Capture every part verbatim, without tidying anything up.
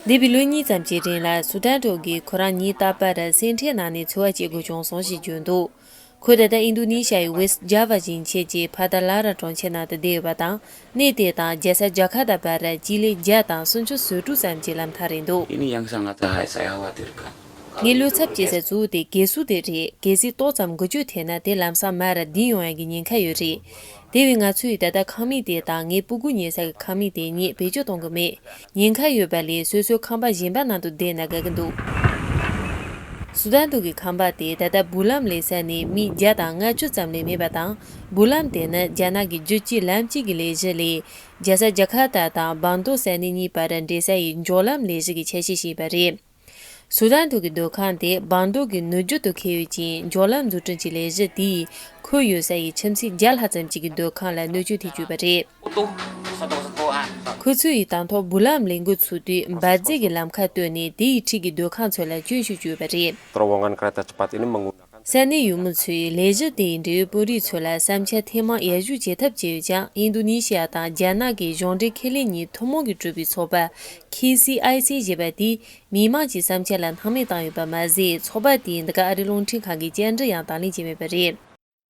འདས་པའི་ལོ་གཉིས་ཙམ་གྱི་རིང་ལ་སུ་དཱན་ཏོ་གིས་ཁོ་རང་ཉིད་རྟག་པར་སེམས་ཁྲལ་ནང་ནས་འཚོ་བ་སྐྱེལ་དགོས་བྱུང་སོང་ཞེས་བརྗོད་འདུག་ཁོས་ད་ལྟ་ཨིན་རྡུ་ནི་ཤ་ཡི་ཝེ་སི་ཇཱ་ཝ་ཞིང་ཆེན་གྱི་ཕ་ད་ལ་ར་གྲོང་ཁྱེར་ནང་དུ་བསྡད་ཡོད་པ་དང་། གནས་དེ་དང་རྒྱལ་ས་ཇ་ཁར་ཏ་བར་སྤྱི་ལེ་བརྒྱ་དང་སུམ་ཅུ་སོ་དྲུག་ཙམ་གྱི་ལམ་ཐག་རེད་འདུག Ini yang sangat saya khawatirkan. ངའི་བློ་འཚབ་སྐྱེ་ས་གཙོ་བོ་དེ་གས་སུ་དེ་རེད། གལ་སྲིད་ཏོག་ཙམ་འགུལ་སྐྱོད་ཐེབས་ན་དེ་ལམ་སང་མར་བསྡུས་ཡོང་ཡག་གི་ཉེན་ཁ་ཡོད་རེད། དེ་བས་ང་ཚོས་ད་ལྟ་ཁང་མིག་དེ་དང་ངའི་སྤུ་གུ་ཉལ་ས་གི་ཁང་མིག་དེ་གཉིས་བེད་སྤྱོད་གཏོང་གི་མེད། ཉེན་ཁ་ཡོད་པ་ལས་སོ་སོའི་ཁང་པ་གཞན་པ་ནང་དུ་བསྡད་ན་དགའ་གི་འདུག་སུ་དཱན་ཏོ་གི་ཁང་པ་དེ་ད་ལྟ་སྦུག་ལམ་ལས་ས་ནས་མིལ་བརྒྱ་དང་ལྔ་བཅུ་ཙམ་ལས་མེད་པ་དང་། སྦུག་ལམ་དེ་ནི་རྒྱ་ནག་གི་རྒྱུད་གཅིག་ལམ་གཅིག་གི་ལས་གཞི་ལས། རྒྱལ་ས་ཇ་ཁར་ཏ་དང་བང་ཏོག་ས་གནས་གཉིས་བར་འབྲེལ་ས་ཡི་འབྱོར་ལམ་ལས་གཞི་གི་ཆ་ཤས་ཤིག་ཡིན་པ་རེད། སུ་དཱན་ཏོ་གི་སྡོད་ཁང་དེ་བང་ཏོག་གི་ནུབ་རྒྱུད་དུ་འཁེལ་ཡོད་ཅིང་། འབྱོར་ལམ་འཛུགས་སྐྲུན་གྱི་ལས་གཞི་དེས་ཁོ་ཡོད་ས་ཡི་ཁྱིམ་མཚེས་བརྒྱ་ལྷག་ཙམ་ཞིག་གི་སྡོད་ཁང་ལ་གནོད་སྐྱོན་ཐེབས་ཀྱི་ཡོད་པ་རེད། ཁོ་ཚོས་ཡིས་དང་ཐོག་སྦུག་ལམ་ལས་འགུལ་ཚུགས་དུས་འབར་རྫས་ཀྱི་ལམ་ཁ་བཏོད་ནས་དེའི་འཁྲིས་ཀྱི་སྡོད་ཁང་ཚོ་ལ་སྐྱོན་ཞུགས་ཀྱི་ཡོད་པ་རེད། Terowongan kereta cepat ini menggunakan ས་གནས་ཡུལ་མི་ཚོས་ལས་གཞི་དེ་ཡི་འབྲེལ་ཡོད་དཔོན་རིགས་ཚོ་ལ་བསམ་འཆར་ཐེངས་མང་ཡར་ཞུ་བྱེད་ཐབས་བྱས་ཡོད་ཀྱང་། ཨིན་རྡུ་ནི་ཤི་ཡ་དང་རྒྱ་ནག་གི་གཞུང་འབྲེལ་ཁེ་ལས་གཉིས་ཐུན་མོང་གིས་གྲུབ་པའི་ཚོགས་པ་ཁེ་སི་ཨའི་སི་ཞེས་པ་དེས་མི་མང་གི་བསམ་འཆར་ལ་སྣང་མེད་བཏང་ཡོད་པ་མ་ཟད། ཚོགས་པ་དེས་འདི་ག་ཨ་རིའི་རླུང་འཕྲིན་ཁང་གི་བཅར་འདྲི་ཡང་དང་ལེན་བྱས་མེད་པ་རེད།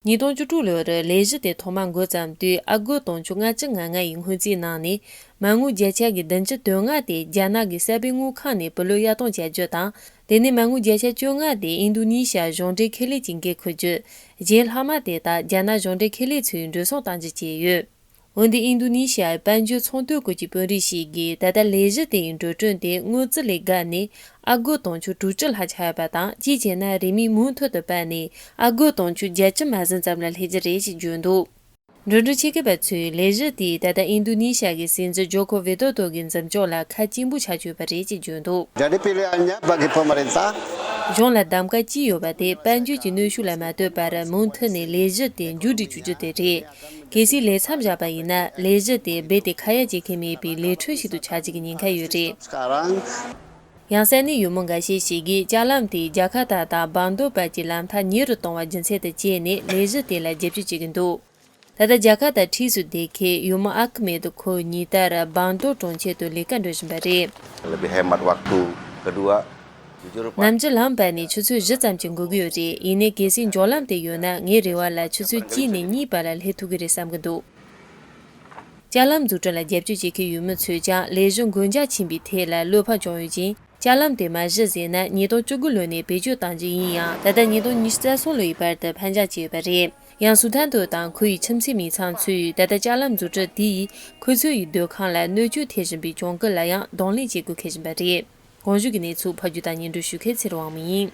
ཉིས་སྟོང་བཅུ་དྲུག་ལོར་ལས་གཞི་དེ་ཐོག་མར་འགོ་བརྩམས་དུས་ཨ་སྒོར་དུང་ཕྱུར་ལྔ་བཅུ་ང་ལྔ་ཡི་སྔོན་རྩིས་གནང་ནས། མ་དངུལ་བརྒྱ་ཆ་གི་བདུན་ཅུ་དོན་ལྔ་དེ་རྒྱ་ནག་གི་གསར་སྤེལ་དངུལ་ཁང་ནས་བུ་ལོན་གཡར་གཏོང་བྱ་རྒྱུ་དང་། དེ་ནས་མ་དངུལ་བརྒྱ་ཆ་བཅོ་ལྔ་དེ་ཨིན་རྡུ་ནི་ཤི་ཡ་གཞུང་འབྲེལ་ཁེ་ལས་ཀྱི་འགན་འཁུར་རྒྱུ། གཞན་ལྷག་མ་དེ་དག་རྒྱ་ནག་གཞུང་འབྲེལ་ཁེ་ལས་ཚོས་འགྲོ་སོང་གཏང་རྒྱུ་བཅས་ཡོད། འོན་ཏེ་ཨིན་རྡུ་ནི་ཤི་ཡའི་དཔལ་འབྱོར་ཚོང་དོན་སྐོར་གྱི་དཔོན་རིགས་ཤིག་གིས། ད་ལྟ་ལས་གཞི་དེ་ཡི་འགྲོ་གྲོན་དེ་དངུལ་རྩིས་ལས་བརྒལ་ནས་ཨ་སྒོར་དུང་ཕྱུར་དྲུག་ཅུ་ལྷག་ཆགས་ཡོད་པ་དང་། གཅིག་བྱས་ན་རིན་མེད་མུ་མཐུད་དུ་སྤར་ནས་ཨ་སྒོར་དུང་ཕྱུར་བརྒྱད་ཅུ་མ་ཟིན་ཙམ་ལ་སླེབས་ཀྱི་རེད་ཅེས་བརྗོད་འདུག་འགྲོ་འགྲུལ་ཆེད་མཁས་པ་ཚོས་ལས་གཞི་དེས་ད་ལྟ་ཨིན་རྡུ་ནི་ཤི་ཡ་གི་སྲིད་འཛིན་ཇོ་ཁོ་ཝི་ཏོ་ཏོ་གི་འཛིན་སྐྱོང་ལ་ཁ་སྐྱེངས་པོ་ཆགས་ཀྱི་ཡོད་པ་རེད་ཅེས་བརྗོད་འདུག Jadi pilihannya bagi pemerintah གཞུང་ལ་གདམ་ག་ཅི་ཡོད་པ་དེ་དཔལ་འབྱོར་གྱི་གནོན་ཤུགས་ལ་མ་ལྟོས་པར་མུ་མཐུད་ནས་ལས་གཞི་དེ་མཇུག་སྒྲིལ་བཅུག་རྒྱུ་དེ་རེད། གལ་སྲིད་ལས་མཚམས་བཞག་པ་ཡིན་ན། ལས་གཞི་དེ་རྦད་དེ་ཁ་ཡ་བྱེད་མཁན་མེད་པའི་ལས་འཕྲོ་ཞིག་ཏུ་ཆགས་རྒྱུ་གི་ཉེན་ཁ་ཡོད་རེད། Sekarang ཡང་ས་གནས་ཡུལ་མི་འགའ་ཤས་ཤིག་གིས་ལྕགས་ལམ་དེས་རྒྱ་གར་ཏ་དང་བང་ཏོག་བར་གྱི་ལམ་ཐག་ཉེ་རུ་གཏོང་བ་རྒྱུ་མཚན་དུ་བྱས་ནས་ལས་གཞི་དེ་ལ་རྒྱབ་སྐྱོར་བྱེད་ཀྱི་འདུག་ད་ལྟ་རྒྱ་གར་ཏ་འཁྲིས་སུ་བསྡད་མཁན་ཡུལ་མི་ཨ་ཁི་མེད་ཁོ་ཉིན་ལྟར་བང་ཏོག་གྲོང་ཁྱེར་དུ་ལས་ཀ་འགྲོ་བཞིན་པ་རེད། Lebih hemat waktu. Kedua, jujur, Pak. ནམ་རྒྱུན་ལམ་བར་ནས་ཆུ་ཚོད་བཞི་ཙམ་གྱི་འགོར་གྱི་ཡོད་རེད། ཡིན་ནའི་གལ་སྲིད་འབྱོར་ལམ་དེ་ཡོད་ན། ངའི་རེ་བ་ལ་ཆུ་ཚོད་གཅིག་ནས་གཉིས་བར་ལ་སླེབས་ཐུབ་ཀྱི་རེད་བསམ་གྱི་འདུག་ལྕགས་ལམ་འཛུགས་སྐྲུན་ལ་རྒྱབ་སྐྱོར་བྱེད་མཁན་ཡུལ་མི་ཚོས་ཀྱང་ལས་གཞི་མགོ་འཇགས་ཕྱིན་པའི་ཐད་ལ་བློ་ཕམ་བྱུང་ཡོད་ཅིང་། ལྕགས་ལམ་དེ་མ་གཞི་བཟོས་ན་ཉིས་སྟོང་བཅུ་དགུ་ལོ་ནས་བེད་སྤྱོད་གཏང་རྒྱུ་ཡིན་ཡང་། ད་ལྟ་ཉིས་སྟོང་ཉི་ཤུ་རྩ་གསུམ་ལོ་ཡི་བར་དུ་ཕར་འགྱངས་བྱས་ཡོད་པ་རེད། ཡང་སུ་ཐན་ཏོ་དང་ཁོ་ཡི་ཁྱིམ་མཚེས་མི་ཚང་ཚོས་ད་ལྟ་ལྕགས་ལམ་འཛུགས་སྐྲུན་དེ་ཡིས་ཁོ་ཚོ་ཡི་སྡོད་ཁང་ལ་གནོད་སྐྱོན་ཐེབས་བཞིན་པའི་གྱོང་གུན་ལ་ཡང་གདོང་ལེན་བྱེད་དགོས་འཁེལ་བཞིན་པ་རེད། གོང་ཞུས་ཀྱི་གནས་ཚུལ་ཕབ་སྒྱུར་དང་སྙན་སྒྲོན་ཞུ་མཁན་ཚེ་རིང་དབང་མོ་ཡིན།